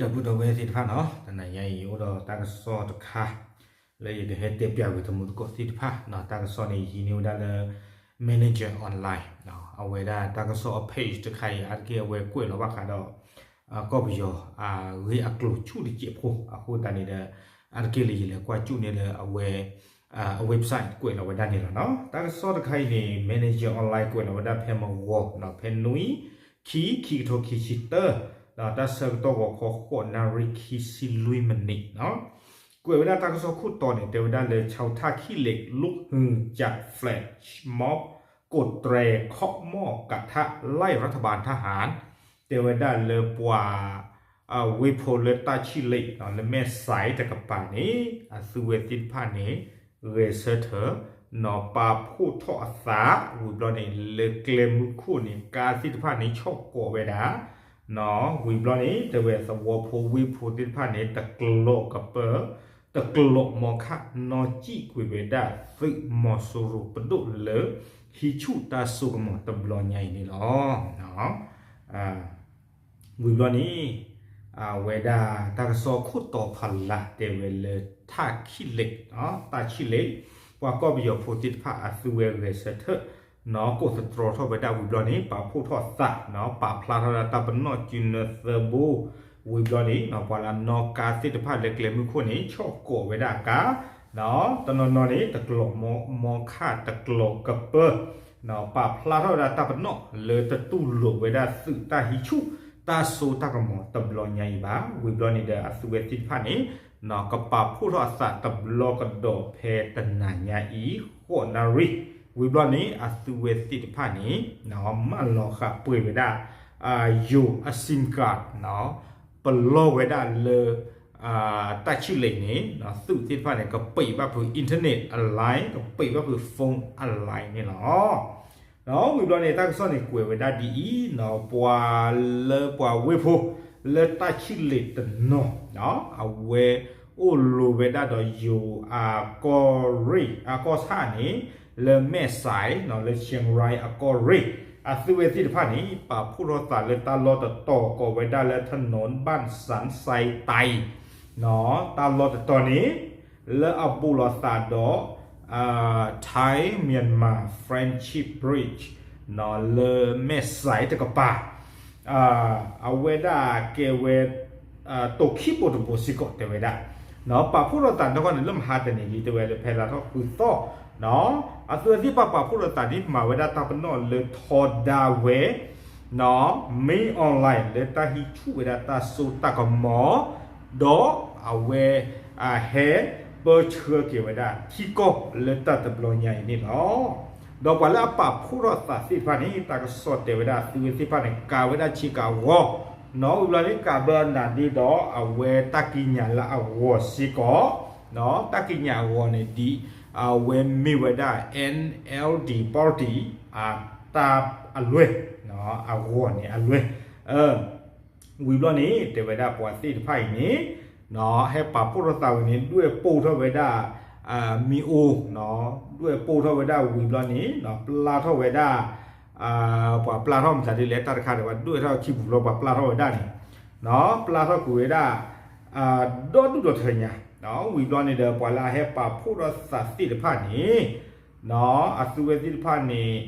ဒီပုၢ်ဒီဝဲၢ်သ့ၣ်တဖၣ်နီၤ, တနၤညါအံၤ အိၣ်ဒီးတၢ်ကစီၣ်တခါ လၢယကဟဲတဲပျးကွံာ်သမူသကိးသ့ၣ်တဖၣ်နီၤ, တၢ်ကစီၣ်န့ၣ် ယဟံးန့ၢ်ဝဲဒၣ်လၢ Manager Online အဝဲဒၣ်တၢ်ကစီၣ်အ page တခါအံၤ အါတက့ၢ်အဝဲကွဲးလီၤဘၣ်ဃးဒီး ကီၢ်ပယီၤ အဂ့ၢ်အကျိၤဆူၣ်တစဲးဖိ အဃိသတးန့ၣ်ဒီး အါတက့ၢ်လၢယလဲၤကွၢ်ကၠူၣ်န့ၢ်လၢအဝဲ အ website ကွဲးလီၤဝဲဒၣ်န့ၣ်လီၤနီၤ. တၢ်ကစီၣ်တခါအံၤန့ၣ် Manager Online ကွဲးလီၤဝဲဒၣ်ဖဲမုၢ်ဂီၤနီၤ, ဖဲနွံ ခံ ခံကထိခံဆံတၢ ဒီးတၢ်ဆၢကတီၢ်ဂီၤခီ ဃိးနၣ်ရံၣ်ခံဆံလွံၢ်မံးနံးနီၤ. ကွဲးဝဲဒၣ်တၢ်ကစီၣ်ခိၣ်တီန့ၣ် တဲဝဲဒၣ်လၢ ชาวท่าขี้เหล็ก ลุกฮือจาก flash mob กดแตรเคาะหม้อกระทะไล่รัฐบาลทหาร တဲဝဲဒၣ်လၢပှၤ ဝ့ၢ်ဖိလၢ ท่าขี้เหล็ก နီၤ လၢမဲၢ်စဲးတကပၤန့ၣ် အသုဝဲသ့ၣ်တဖၣ်န့ၣ် ဂဲၤဆၢထၢၣ် နီၤ ပာ်ဖှိၣ်ထီၣ်အသး ဝံၤဘျီန့ၣ် လၢကျဲမုၢ်ခိၣ်န့ၣ် ကါသ့ၣ်တဖၣ်န့ၣ် ဆီၣ်ကိးဝဲဒၣ် နီၤ ဝံၤဘျီန့ၣ် တဲဝဲသဝီဖိဝ့ၢ်ဖိသ့ၣ်တဖၣ်န့ၣ် တကျိးကပၢ တကျိးမီခၣ် နီၣ်စံၣ်ကွံာ်ဝဲဒၣ်သုးမီၤစိရိၤပဒိၣ်လၢ ဟံးဆူၣ်တၢ်စိကမီၤတဘျီညါအံၤန့ၣ်လီၤ. ဝံၤဘျီန့ၣ် အဝဲဒၣ်တၢ်ကစီၣ်ခိၣ်တီဖးလးတဲဝဲလၢ ท่าขี้เหล็ก နီၤ ท่าขี้เหล็ก ပှၤကီၢ်ပယီၤဖိသ့ၣ်တဖၣ်အသုဝဲဂဲၤဆၢထၢၣ် နီၤ ကိးသတြီထီၣ်ဝဲဒၣ်ဝံၤဘျီန့ၣ် ပာ်ဖှိၣ်ထီၣ်သး နီၤ ပာ်ဖျါထီၣ်ဝဲဒၣ်တၢ်ပနီၣ်စုနၢသၢဘိ ဝံၤဘျီန့ၣ် နီၤ ပှၤလၢနီၣ်ကါသ့ၣ်တဖၣ်လၢကျဲမုၢ်ခိၣ်န့ၣ် ဆီၣ်ကိးဝဲဒၣ်အကါ နီၤ တနီၤနီၤန့ၣ် တကျိးမီခၣ် တကျိးကပၢ နီၤ ပာ်ဖျါထီၣ်ဝဲဒၣ်တၢ်ပနီၣ်လၢတတူၢ်လိာ်ဝဲဒၣ်သုးတၢ်ဟံးဆူၣ်တၢ်စိတၢ်ကမီၤတဘျီညါအံၤဘၣ်. ဝံၤဘျီန့ၣ်ဒီးအသုဝဲသ့ၣ်တဖၣ်န့ၣ် နီၤ ကပာ်ဖှိၣ်ထီၣ်အသးတဘျီကဒီးဖဲတနၤညါအံၤ ဃိးနၣ်ရံၣ် ဝံၤဘျီန့ၣ် အသုဝဲသ့ၣ်တဖၣ်န့ၣ် နီၤ မၢလီၤဃာ်ပှဲၤဝဲဒၣ် ယိၤအ SIM card နီၤ ပလီၢ်ဝဲဒၣ်လၢ ท่าขี้เหล็ก န့ၣ် သုးသ့ၣ်တဖၣ်န့ၣ် ကပံးဘၣ်ဖုး internet အ line ကပံးဘၣ်ဖုး phone အ line န့ၣ်လီၤ. နီၤ ဝံၤဘျီန့ၣ် တၢ်ကစီၣ်န့ၣ်ကွဲးဝဲဒၣ်ဒ်အံၤ နီၤ ပှၤလၢပှၤဝ့ၢ်ဖိလၢ ท่าขี้เหล็ก တနီၤ နီၤ အဝဲအိၣ်လိၤဝဲဒၣ်ဒီးယိၤအကီၢ်ရ့ၣ် အကီၢ်ဆၣ်န့ၣ် လၢမဲၢ်စဲး နီၤ လၢ เชียงราย အကီၢ်ရ့ၣ် အသုဝဲသ့ၣ်တဖၣ်န့ၣ် ပာ်ဖှိၣ်ထီၣ်သးလၢတၢ်လီၢ်တတီၤ ကိးဝဲဒၣ်လၢ ถนนบ้านสันทรายใต้ နီၤ တၢ်လီၢ်တတီၤန့ၣ် လၢအဘူးလိာ်သးဒီး Thai Myanmar Friendship Bridge နီၤ လၢမဲၢ်စဲးတကပၤ အဝဲဒၣ်ကဲဝဲ တိၤခံဘိတဘိစ့ၢ်ကီးတဲဝဲဒၣ် နီၤ ပာ်ဖှိၣ်ထီၣ်သးနီၢ်ကီၢ်န့ၣ် လၢမဟါတနံၤလံ တဲဝဲလၢဖဲလါထီၣ်ဃုသီ နီၤ အသုဝဲသ့ၣ်တဖၣ်ပာ်ဖှိၣ်ထီၣ်သးန့ၣ် မၤဝဲဒၣ်တၢ်ပနီၣ်လၢထီဒါဝဲ နီၤ မ့ၢ် online လၢတၢ်ဟံးဆူၣ်ဝဲဒၣ်တၢ်စိတၢ်ကမီၤ ဒီးအဝဲ အဟဲပၢဆှၢက့ၤဝဲဒၣ်ထံကီၢ်လၢတၢ်တဘျီညါအံၤန့ၣ်လီၤ. ဒီးပှၤလၢအပာ်ဖှိၣ်ထီၣ်သးသ့ၣ်တဖၣ်န့ၣ် တၢ်ကစီၣ်တဲဝဲဒၣ်အသုဝဲသ့ၣ်တဖၣ်န့ၣ် ကၤဝဲဒၣ်ဆ့ကၤဂီၤ နီၤ ဝံၤဘျီန့ၣ် ကၤဘၢနၤဒ့ဒီး အဝဲတၢ်ကံးညာ်လၢအဂီၤစ့ၢ်ကီး နီၤ တၢ်ကံးညာ်အဂီၤန့ၣ် ဒ်အဝဲမ့ၢ်ဝဲဒၣ် NLD party အတၢ်အလွဲၢ် အဂီၤန့ၣ်အလွဲၢ် ဝံၤဘျီန့ၣ် တဲဝဲဒၣ်ပှၤသ့ၣ်တဖၣ်အံၤန့ၣ် နီၤ ဟဲပာ်ဖှိၣ်ထီၣ်သးဝဲန့ၣ် ဒွဲၣ်ပိၢ်ထီၣ်ဝဲဒၣ် မံၤအိၣ် နီၤ ဒွဲၣ်ပိၢ်ထီၣ်ဝဲဒၣ်ဝံၤဘျီန့ၣ် နီၤ ပျၢ်ထီၣ်ဝဲဒၣ် ပှၤပျၢ်ထီၣ်မတၤဒ်လဲၣ် တၢ်တခါဒီး ပှၤဒွဲၣ်ထီၣ်ခံပူၤဘျီ ပှၤပျၢ်ထီၣ်ဝဲဒၣ်န့ၣ် နီၤ ပျၢ်ထီၣ်ကွံာ်ဝဲဒၣ် ဒီဒူၣ်ဒီထၢညါ နီၤ ဝံၤဘျီန့ၣ်ဒီး ပှၤလၢအဟဲပာ်ဖှိၣ်ထီၣ်သးသ့ၣ်တဖၣ်န့ၣ် နီၤ အသုဝဲသ့ၣ်တဖၣ်န့ၣ်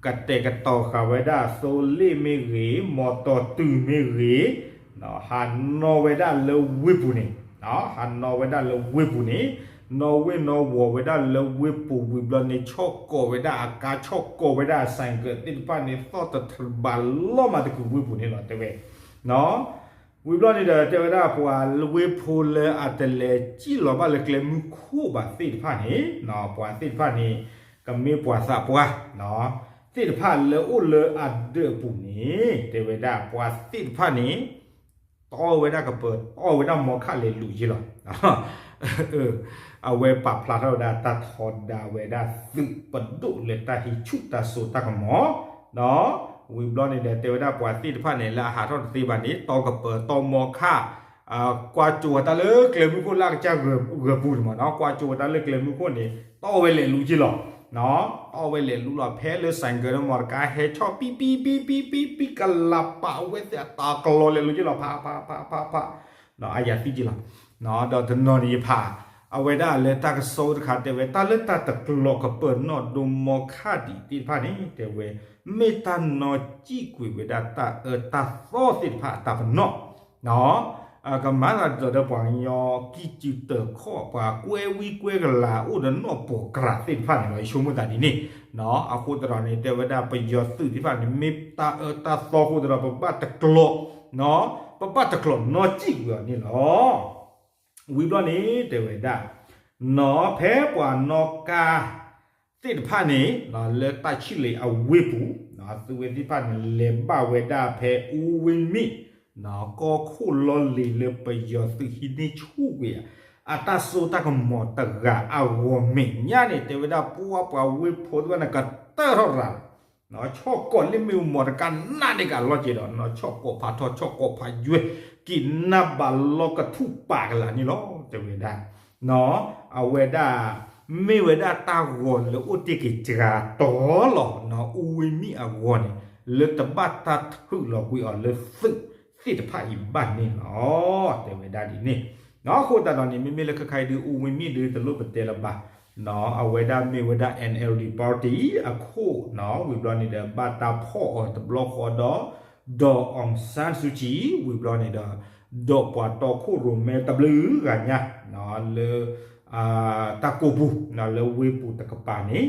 ကတဲာ်ကတီၤဃာ်ဝဲဒၣ်သိလ့ၣ်မ့ၢ်ဂ့ၤ မီတီၤတုၤမ့ၢ်ဂ့ၤ နီၤ ဟးနီၣ်ဝဲဒၣ်လၢဝ့ၢ်ပူၤန့ၣ် နီၤ ဟးနီၣ်ဝဲဒၣ်လၢဝ့ၢ်ပူၤန့ၣ် နီၣ်ဝ့ၢ်နီၣ်ဝီၤဝဲဒၣ်လၢဝ့ၢ်ပူၤဝံၤဘျီန့ၣ် ဆီၣ်ကိးဝဲဒၣ်အကါ ဆီၣ်ကိးဝဲဒၣ်အ ဆိုင်ကယ် သ့ၣ်တဖၣ်န့ၣ် သီၣ်တထြၢးဘၣ်လီၤမးတကုာ်ဝ့ၢ်ပူၤန့ၣ်လီၤ တဲဝဲ နီၤ ဝံၤဘျီန့ၣ်ဒီး တဲဝဲဒၣ်ပှၤလၢဝ့ၢ်ဖိလၢအတလဲၤစံၣ်လီၤဘၣ်လၢကျဲမုၢ်ခိၣ်ဘၣ်သ့ၣ်တဖၣ်န့ၣ် နီၤ ပှၤသ့ၣ်တဖၣ်န့ၣ် ကမ့ၢ်ပှၤသးပှၢ် နီၤ သ့ၣ်တဖၣ်လၢအိၣ်လၢအဒၢးအပူၤန့ၣ် တဲဝဲဒၣ်ပှၤသ့ၣ်တဖၣ်န့ၣ် တီၢ်ဝဲဒၣ်ကပၢၤ တီၢ်ဝဲဒၣ်မီခၣ်လဲၤလူၤယ့ၢ်လီၤ အဝဲပာ်ဖျါထီၣ်ဝဲဒၣ်တၢ်ထီဒါဝဲဒၣ်သုးပဒိၣ်လၢတၢ်ဟံးဆူၣ်တၢ်စိတၢ်ကမီၤ နီၤ ဝံၤဘျီန့ၣ်ဒီး တဲဝဲဒၣ်ပှၤသ့ၣ်တဖၣ်န့ၣ် လၢအဟးထီၣ်တသ့ဘၣ်န့ၣ် တီၢ်ကပၢၤတီၢ်မီခၣ် ကွၢ်ကၠိဝဲတၢ်လၢကျဲမုၢ်ခိၣ်လၢအကစၢ်ဂၢၤပူၤန့ၣ်မး နီၤ ကွၢ်ကၠိဝဲတၢ်လၢကျဲမုၢ်ခိၣ်န့ၣ် တီၢ်ဝဲလဲၤလူၤယ့ၢ်လီၤ နီၤ တီၢ်ဝဲလဲၤလူၤလီၤ ဖဲလၢ ဆိုင်ကယ် ဒီးမီတကါ ဟဲဆီၣ်ပံပံပံပံပံ ကလးပာ်ဝဲသ့ၣ်အတၢ်ကလီၤလဲၤလူၤယ့ၢ်လီၤ ဖးဖးဖးဖးဖး အယၤသံက့လီၤ. ဒီးတနီၤန့ၣ်ယဖး အဝဲဒၣ်လၢတၢ်ကစီၣ်အိၣ်တခါတဲဝဲ တၢ်လၢတၢ်တကျိၤကပၢၤနီၣ်ဒိမီခၣ်ဒံးသ့ၣ်တဖၣ်န့ၣ် တဲဝဲ မ့ၢ်တၢ်နီၣ်စံၣ်ကွံာ်ဝဲဒၣ်တၢ်အၢတၢ်သီသ့ၣ်တဖၣ်အတၢ်ပနီၣ် ကမၤသးဒ်သိးဒီးပှၤကညီကံၢ်စုၤတၢၤခီၣ် ပှၤကွဲဝံကွဲကလၤအိၣ်ဒီးနီၣ်ပိာ်ကရၢ်သ့ၣ်တဖၣ်န့ၣ်လီၤ. ယဆိကမိၣ်သးဒ်န့ၣ် အဃိသတးဒီးန့ၣ် တဲဝဲဒၣ်ပယီၤသုးသ့ၣ်တဖၣ်န့ၣ် မ့ၢ်တၢ်အၢတၢ်သီအဃိသတးဒီး ပဘၣ်တကျိၤ ပဘၣ်တကျိၤနီၣ်စံၣ်ကွံာ်အီၤန့ၣ်လီၤ. ဝံၤဘျီန့ၣ် တဲဝဲဒၣ် နီၢ်ဖဲပှၤနီၣ်ကါသ့ၣ်တဖၣ်န့ၣ် လၢတၢ်ဆံၣ်လ့ၤအဝ့ၢ်ပူၤ သုးဝဲသ့ၣ်တဖၣ်န့ၣ် လဲၤဘၣ်ဝဲဒၣ်ဖဲအူဝ့ၢ်မံၣ် ကီၢ်ခိၣ်လီၢ်လံၤလၢပယီၤသုးဟံးန့ၢ်ဆူၣ်ကွံာ် အတၢ်စိတၢ်ကမီၤတဂၤအဂီၢ်မဲာ်ညါန့ၣ် တဲဝဲဒၣ်ပှၤပှၤဝ့ၢ်ဖိသ့ၣ်တဖၣ်န့ၣ် ကတၢၢ်ထီၣ်ရၤ ဆီၣ်ကီးလ့ၣ်မ့ၣ်အူမီၤတကးနးန့ၢ်ကလီၤက့ၤဒီး နီၢ်ဆီၣ်ကီးဖးထီ ဆီၣ်ကီးဖးယွဲၢ် က့ၤနၢ်ဘၣ်လီကထူၣ်ပာ်ကလၤန့ၣ်လီၤ တဲဝဲဒၣ် အဝဲဒၣ် မ့ၢ်ဝဲဒၣ်တၢ်ဂီၤလၢအိၣ်တ့ၢ်က့ၤစှၤတီၤလီၤ အူဝ့ၢ်မံၣ်အဂီၢ်န့ၣ် လၢတဘၣ်တၢ်ထုးလီၤကွံာ်အီၤလၢသုးသ့ၣ်တဖၣ်အံၤဘၣ်န့ၣ်လီၤ တဲဝဲဒၣ်ဒ်န့ၣ် အဃိသတးဒီးန့ၣ် မ့မ့ၢ်လၢခဲခါအံၤဒုး အူဝ့ၢ်မံၣ်ဒုးတလိၣ်ပတဲလၢၤဘၣ် အဝဲဒၣ်မ့ၢ်ဝဲဒၣ် NLD party အခိၣ် ဝံၤဘျီန့ၣ်ဒီး ဘၣ်တၢ်ဖီၣ်အီၤတဘျီဃီဒီး ဒီး အောင်ဆန်းစုကြည် ဝံၤဘျီန့ၣ်ဒီး ဒီးပှၤတီခိၣ်ရိၣ်မဲတဘျုးဂၤညါ လၢ တၢ်ကိးပူၤ လၢဝ့ၢ်ပူၤတကပၤန့ၣ်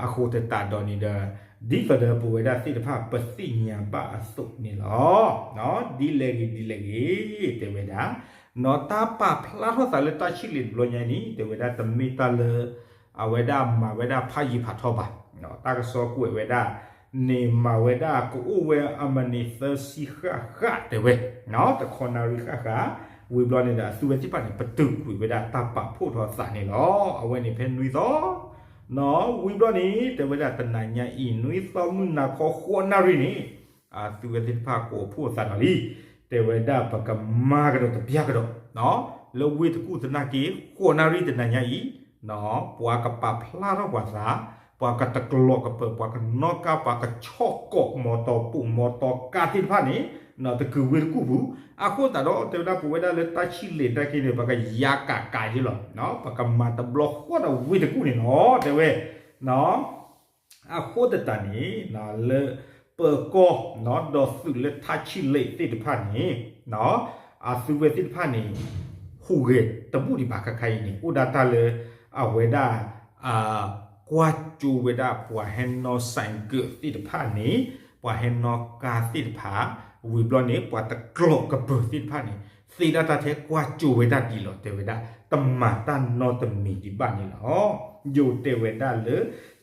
အဃိသတးဒီးန့ၣ်ဒီး ဒ်သိးဒီးပဝဲဒၣ်သ့ၣ်တဖၣ်ပသ့ၣ်ညါဘၣ်အသိးန့ၣ်လီၤ. ဒ်လဲၣ်ဂ့ၤဒ်လဲၣ်ဂ့ၤ တဲဝဲဒၣ် နီၢ်တၢ်ပာ်ဖျါထီၣ်သးလၢတၢ်ဆံၣ်လ့ၤတဘျီညါန့ၣ် တဲဝဲဒၣ်တမ့ၢ်တၢ်လၢ အဝဲဒၣ်မၤဝဲဒၣ်ဖးယံၤဖးထီဘၣ်, တၢ်ကစီၣ်ကွဲးဝဲဒၣ် န့ၣ်မၤဝဲဒၣ်ကအိၣ်ဝဲအမံးနံးသၢဆံဃၣ်ဃၣ်တဲဝဲ, တခီနၣ်ရံၣ်ဃၣ်ဃၣ်, ဝံၤဘျီန့ၣ်ဒီး အသုဝဲသ့ၣ်တဖၣ်န့ၣ် ပတုာ်ကွံာ်ဝဲဒၣ်တၢ်ပာ်ဖှိၣ်ထီၣ်သးန့ၣ်လီၤ. အဝဲန့ၣ်ဖဲနွံသီ နီၢ် ဝံၤဘျီန့ၣ် တဲဝဲဒၣ်တနၤညါအံၤ နွံသီမုၢ်နၤခီဃိးနၣ်ရံၣ်န့ၣ် အသုဝဲသ့ၣ်တဖၣ်ကိးဖှိၣ်သးဒီးလံ, တဲဝဲဒၣ်ပကမၤကဒီးတပျၢ်ကဒီး, လၢဝ့ၢ်တကူၣ်သနာ်က့ ဃိးနၣ်ရံၣ်တနၤညါအံၤ, ပှၤကပာ်ဖျါထီၣ်ပှၤသး, ပှၤကတကျိးကပၢၤ, ပှၤကနီၣ်ကါ, ပှၤကဆီၣ်ကိးမီတီပိာ်မီတီကါသ့ၣ်တဖၣ်န့ၣ်, တကုၤဝ့ၢ်တကူၣ်ပူၤ, အဃိသတးဒီး တဲဝဲဒၣ်ပဝဲဒၣ်လၢတၢ်ဆံၣ်လ့ၤတၢ်က့န့ၣ် ပကယါကးကးယ့လီၤ, ပကမၤတဘျီဃီဒီးဝ့ၢ်တကူၣ်န့ၣ်လီၤ, တဲဝဲ အဃိသတးန့ၣ် လၢပၢၤကီၢ် ဒီးသုးလၢထါဆံၣ်လ့ၤသ့ၣ်တဖၣ်န့ၣ်, အသုဝဲသ့ၣ်တဖၣ်န့ၣ် ဟူးဂဲၤတဘူၣ်ဒံးဘၣ်ခါခါအံၤန့ၣ် အိၣ်ဒၣ်တၢ်လၢ အဝဲဒၣ် ကွၢ်ကၠိဝဲဒၣ်ပှၤဟဲနီၣ်စဲးကၢးသ့ၣ်တဖၣ်န့ၣ်, ပှၤဟဲနီၣ်ကါသ့ၣ်တဖၣ်, ဝံၤဘျီန့ၣ် ပှၤတကျိးကပၢၤသ့ၣ်တဖၣ်န့ၣ် သ့ဒၣ်တၢ်ထဲကွၢ်ကၠိဝဲဒၣ်ဒ်လီၤ တဲဝဲဒၣ်, တမၤတၢ်နီတမံၤဒံးဘၣ်န့ၣ်လီၤ. ယိၤတဲဝဲဒၣ်လၢ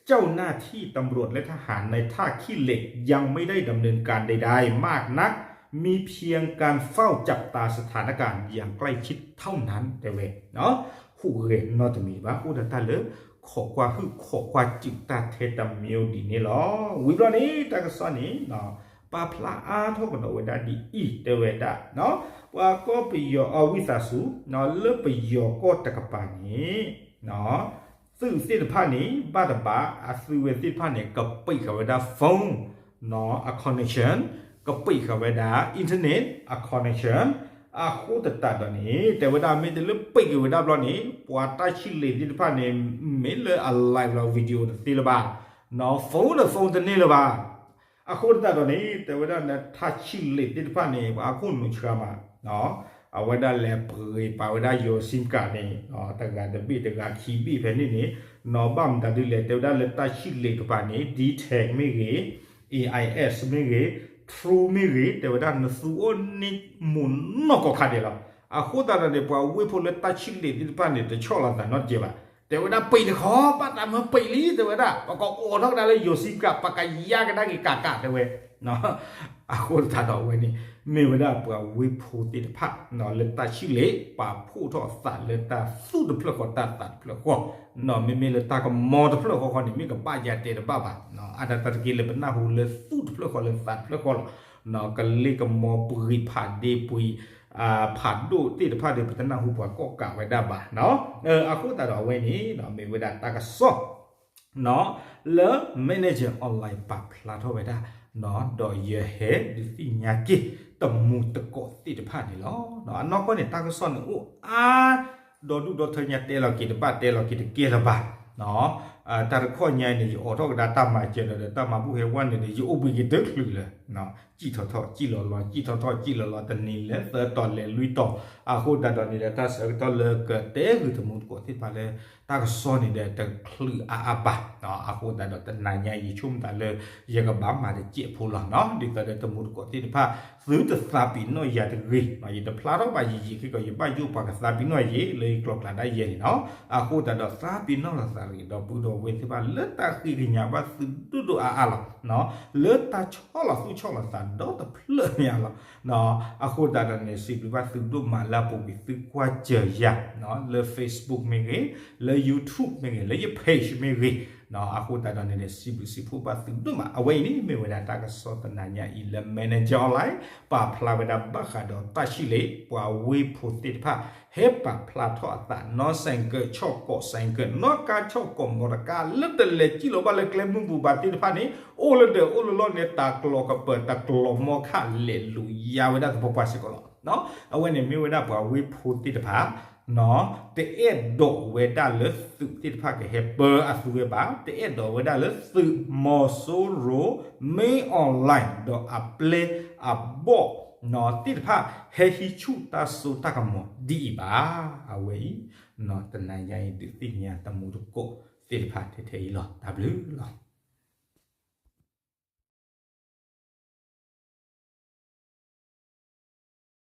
เจ้าหน้าที่ตำรวจและทหารในท่าขี้เหล็ก ยังไม่ได้ดำเนินการใดๆมากนัก มีเพียงการเฝ้าจับตาสถานการณ์อย่างใกล้ชิดเท่านั้น တဲဝဲ, ဟူးဂဲၤနီတမံၤဘၣ် အိၣ်ဒီးတၢ်လၢ ခိးကွၢ်ဟုၣ်ခိးကွၢ်စူၣ်တၢ်ထဲတမံၤဒ်န့ၣ်လီၤ. ဝံၤဘျီန့ၣ် တၢ်ကစီၣ်န့ၣ် ပာ်ဖျါအါထီၣ်ကဒီးဝဲဒၣ်ဒ်အံၤ တဲဝဲဒၣ်, ပှၤကီၢ်ပယီၤအဝံသးစူၤ လၢပယီၤကီၢ်တကပၤန့ၣ် သုးသ့ၣ်တဖၣ်န့ၣ် ဘၣ်တဘၣ် အသုဝဲသ့ၣ်တဖၣ်န့ၣ် ကပံးဃာ်ဝဲဒၣ် phone အ connection, ကပံးဃာ်ဝဲဒၣ် internet အ connection, အဃိသတးဒီးန့ၣ် တဲဝဲဒၣ်မ့ၢ်တလၢပံးက့ၤဝဲဒၣ်ဘျီန့ၣ် ပှၤတၢ်ဆံၣ်လ့ၤသ့ၣ်တဖၣ်န့ၣ် မ့ၢ်လၢအ live လီၤ video တသ့လၢၤဘၣ်, phone ဒီး phone တန့ၢ်လၢၤဘၣ်. အဃိသတးဒီးန့ၣ် တဲဝဲဒၣ်လၢထါဆံၣ်လ့ၤသ့ၣ်တဖၣ်န့ၣ် ပှၤအခိၣ်နူာ်ဆှါမး, အဝဲဒၣ်လဲၤပှ့ၤပာ်ဝဲဒၣ်ယိၤ SIM card န့ၣ် တဂၤတဘ့ၣ်တဂၤခံဘ့ၣ်ဖဲန့ၣ်န့ၣ်, နီၢ်ဘၣ်မတၤဒုလဲၣ် တဲဝဲဒၣ်လၢတၢ်ဆံၣ်လ့ၤတကပၤန့ၣ် D-Tech မ့ၢ်ဂ့ၤ, A I S မ့ၢ်ဂ့ၤ, True မ့ၢ်ဂ့ၤ တဲဝဲဒၣ်နသူအိၣ်န့ၢ်မူးနီၢ်ကီၢ်ခါဒဲးလီၤ. အဃိသတးဒီးန့ၣ် ပှၤဝ့ၢ်ဖိလၢတၢ်ဆံၣ်လ့ၤသ့ၣ်တဖၣ်န့ၣ် တဆီၣ်လီၤသးနီတကဲဘၣ်. တဲဝဲဒၣ်ပံးတခီ ဘၣ်သးမၢပံးလံ တဲဝဲဒၣ် ပကအိးထီၣ်ကဒါလၢယိၤ SIM card ပကယါကဒါက့ၤကးကးတဲဝဲ အဃိသတးဒီးအဝဲန့ၣ် မ့ၢ်ဝဲဒၣ်ပှၤဝ့ၢ်ဖိသ့ၣ်တဖၣ် လၢတၢ်ဆံၣ်လ့ၤ ပာ်ဖှိၣ်ထီၣ်သးလၢတၢ်သူၣ်တဖျၢၣ်ဃီတၢ်သးတဖျၢၣ်ဃီ, မ့မ့ၢ်လၢတၢ်ကမီၤတဖျၢၣ်ဃီဃီန့ၣ် မ့ၢ်ကဘၣ်ယၤတဲတဘၣ်ဘၣ်, အါဒၣ်တၢ်တက့ၢ်လၢပနၢ်ဟူလၢသူၣ်တဖျၢၣ်ဃီလၢသးတဖျၢၣ်ဃီလီၤ. ကလ့ကမီၤပှံၤဖးဒ့ပှံၤ ဖးဒိၣ်သ့ၣ်တဖၣ်ဒီး ပတနၢ်ဟူပှၤကိးကးဝဲဒၣ်ဘၣ်. အဃိသတးဒီးအဝဲန့ၣ် မ့ၢ်ဝဲဒၣ်တၢ်ကစီၣ် လၢ Manager Online ပာ်ဖျါထီၣ်ဝဲဒၣ် ဒီးယဟဲဒုးသ့ၣ်ညါက့ၤ တမူတကိးသ့ၣ်တဖၣ်န့ၣ်လီၤ. အနီၢ်ကီၢ်န့ၣ် တၢ်ကစီၣ်န့ၣ်အိၣ်အါ ဒီဒူၣ်ဒီထၢညါ တဲလီၤက့ၤတဘၣ် တဲလီၤက့ၤတကဲလၢၤဘၣ်. တၢ်တခီညါအံၤန့ၣ် ယအိးထီၣ်ကဒါတၢ်မၤစၢၤဒီး တၢ်မၤဘူၣ်ဟဲဝဲန့ၣ်ဒီး ယအိၣ်ဘှံးက့ၤတချုးလၢၤ စံၣ်ထီၣ်ထီၣ်စံၣ်လီၤလီၤ စံၣ်ထီၣ်ထီၣ်စံၣ်လီၤလီၤ တနံၤလၢသၢတီၤလဲၤလွံၢ်တီၤ. အဃိသတးဒီးန့ၣ်ဒီး တၢ်ဆၢကတီၢ်လၢကတဲဂုာ်တမူတကိးသ့ၣ်တဖၣ်လၢ တၢ်ကစီၣ်န့ၣ်ဒီး တချုးအါအါဘၣ်. အဃိသတးဒီး တနၤညါအံၤ ယဆိကမိၣ်သးလၢ ယကဘၣ်မၤတစဲးဖိလီၤနီၤ. ဒ်သိးဒီးတမူတကိးသ့ၣ်တဖၣ် သုတသးပ့ၤနီၣ်ယၤတဂ့ၤ, ယတဖျါထီၣ်ဘၣ်ယံာ်ယံာ် ခဲကီး ယဘၣ်ယိၣ်ပှၤကသးပ့ၤနီၣ်ယၤလၢယကျိၤကျဲဒၣ်ယဲန့ၣ်နီၤ. အဃိသတးဒီး သးပ့ၤနီၣ်လိာ်သးတဂ့ၤ ဒီပုၢ်ဒီဝဲၢ်သ့ၣ်တဖၣ် လၢတၢ်ဃ့ကညးဘၣ်သုဒိၣ်ဒိၣ်အါအါလီၤ. လၢတၢ်ဆီၣ်လီၤသူၣ်ဆီၣ်လီၤသးဒီတဖျၢၣ်န့ၣ်လီၤ. အဃိသတးဒီးန့ၣ် စံးဘျုးဘၣ်သုဒိၣ်မးလၢအပူၤကွံာ်သုကွၢ်စၢၤယၤ လၢ Facebook မ့ၢ်ဂ့ၤ, လၢ YouTube မ့ၢ်ဂ့ၤ, လၢယ page မ့ၢ်ဂ့ၤ, အဃိသတးဒီးန့ၣ် စံးဘျုးစံးဖှိၣ်ဘၣ်သုဒိၣ်မး. အဝဲအံၤန့ၣ်မ့ၢ်ဝဲဒၣ်တၢ်ကစီၣ်တနၤညါအံၤလၢ Manager Online ပာ်ဖျါဝဲဒၣ်ဘၣ်ဃးဒီးတၢ်ဆံၣ်လ့ ပှၤဝ့ၢ်ဖိသ့ၣ်တဖၣ် ဟဲပာ်ဖျါထီၣ်အသး နီၢ်စဲးကၢးဆီၣ်ကိးစဲးကၢး နီၢ်ကါဆီၣ်ကိးမီတကါ လၢတလဲၤစံၣ်လီၤဘၣ်လၢကျဲမုၢ်ပူၤဘၣ်သ့ၣ်တဖၣ်န့ၣ် အိၣ်လၢဒၢးအိၣ်လၢလီၢ်န့ၣ် တၢ်ကျီၤကပၢၤ တၢ်ကျီၤမီခၣ်လဲၤလူၤယါဝဲဒၣ်သပှၢ်ပှၢ်စ့ၢ်ကီးလီၤ. အဝဲန့ၣ်မ့ၢ်ဝဲဒၣ်ပှၤဝ့ၢ်ဖိသ့ၣ်တဖၣ် တအဲၣ်ဒိးဝဲဒၣ်လၢသုးသ့ၣ်တဖၣ်ကဟဲပၢအသုဝဲဘၣ်, တအဲၣ်ဒိးဝဲဒၣ်လၢသုးမီၤစိရိၤ မင်းအောင်လှိုင် ဒီးအပျဲၢ်အဘီၣ်သ့ၣ်တဖၣ် ဟဲဟံးဆူၣ်တၢ်စိတၢ်ကမီၤဒ်အံၤဘၣ်. အဝဲအံၤ တနၤညါအံၤ ဒုးသ့ၣ်ညါတမူတကိးသ့ၣ်တဖၣ်ထဲထဲအံၤလီၤ. တၢ်ဘျုးလီၤ.